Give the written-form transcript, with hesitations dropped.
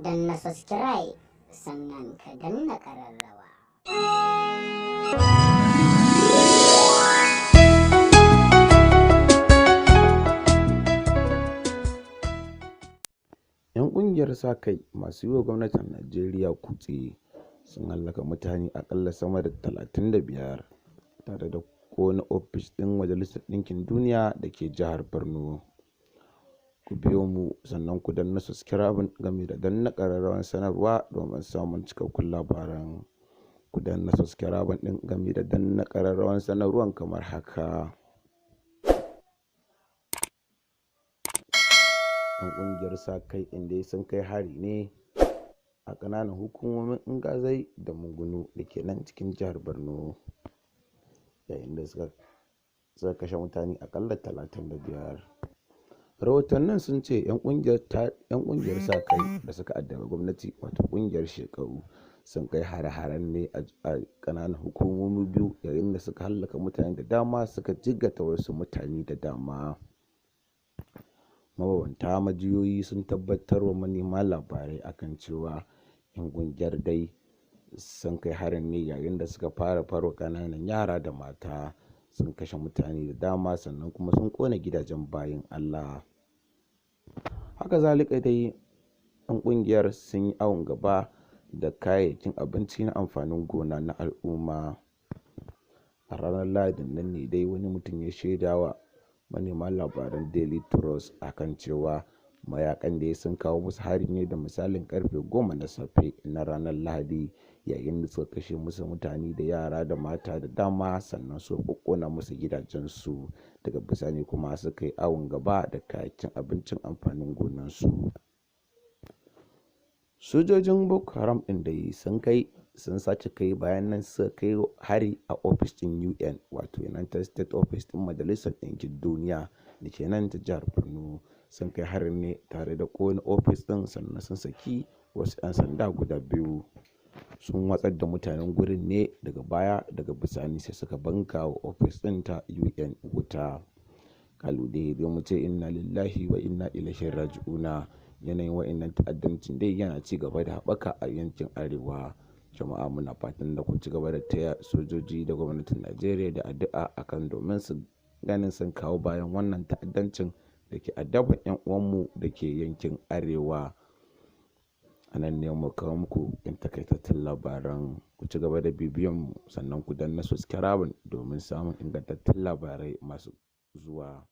Danna subscribe sannan ka danna ƙararrawa. 'Yan ƙungiyar sa-kai masu yi wa gwamnatin Najeriya kutse sun hallaka mutane aƙalla sama da 35 tare da ƙona ofis ɗin Majalisar Ɗinkin Duniya da ke jihar Borno. Ku biyo mu sannan ku danna subscribe gami da danna ƙararrawar sanarwa domin samun cikakkun labaran. Ku danna subscribe ɗin gami da danna ƙararrawar sanarwar kamar haka. 'Yan ƙungiyar sa-kai ɗin dai sun kai hari ne a ƙananan hukumomin Ingazai da Mungunu da ke nan cikin jihar Borno, yayin da suka kashe mutane aƙalla 35. Rahotannin sun ce 'yan ƙungiyar sa-kai da suka addabi gwamnati, wato ƙungiyar Shekau, sun kai hare-haren ne a ƙananan hukumomi biyu, yayin da suka hallaka mutane da dama suka jikkata wasu mutane da dama. Mabambanta majiyoyi sun tabbatar wa manema labarai akan cewa 'yan ƙungiyar dai sun kai harin ne yayin da suka fara farwa ƙananan yara da mata, sun kashe mutane da dama sannan kuma sun ƙona gidajen bayin Allah. Haka zalika dai 'yan ƙungiyar sun yi awon gaba da kayayyakin abinci na amfanin gona na al'umma. A ranar Lahadin nan ne dai wani mutum ya shaida wa manema labaran Daily Trust akan cewa mayakan dai sun kawo musu hari ne da misalin karfe 10 na safe na ranar Lahadi, yayin da suka kashe musu mutane da yara da mata da dama sannan suka ƙoƙƙona musu gidajensu, daga bisani kuma suka yi awon gaba da kayayyakin abincin amfanin gonansu. Sojojin Boko Haram ɗin dai sun sace kai bayan nan suka kai hari a ofis ɗin UN, wato United States Office ɗin Majalisar Ɗinkin Duniya da ke nan ta jihar Borno. Sun kai harin ne tare da ƙona ofis ɗin sannan sun saki wasu 'yan sanda guda biyu. Sun watsar da mutanen gurin ne daga baya, daga bisani sai suka banka wa ofis ɗin ta UN wuta. Kalu dai mu ce inna lillahi wa inna ilaihi raji'una. Yanayin wa'innan ta'addancin dai yana ci gaba da haɓaka a yankin Arewa. Jama'a, muna fatan da ku ci gaba da taya sojoji da gwamnatin Najeriya da addu'a akan domin su ganin sun kawo bayan wannan ta'addancin da ke addaban 'yan uwanmu da ke yankin Arewa. A nan ne mu kawo muku 'yan takaitattun labaran. Ku ci gaba da bibiyan mu sannan ku danna subscribe domin samun ingantattun labarai masu zuwa.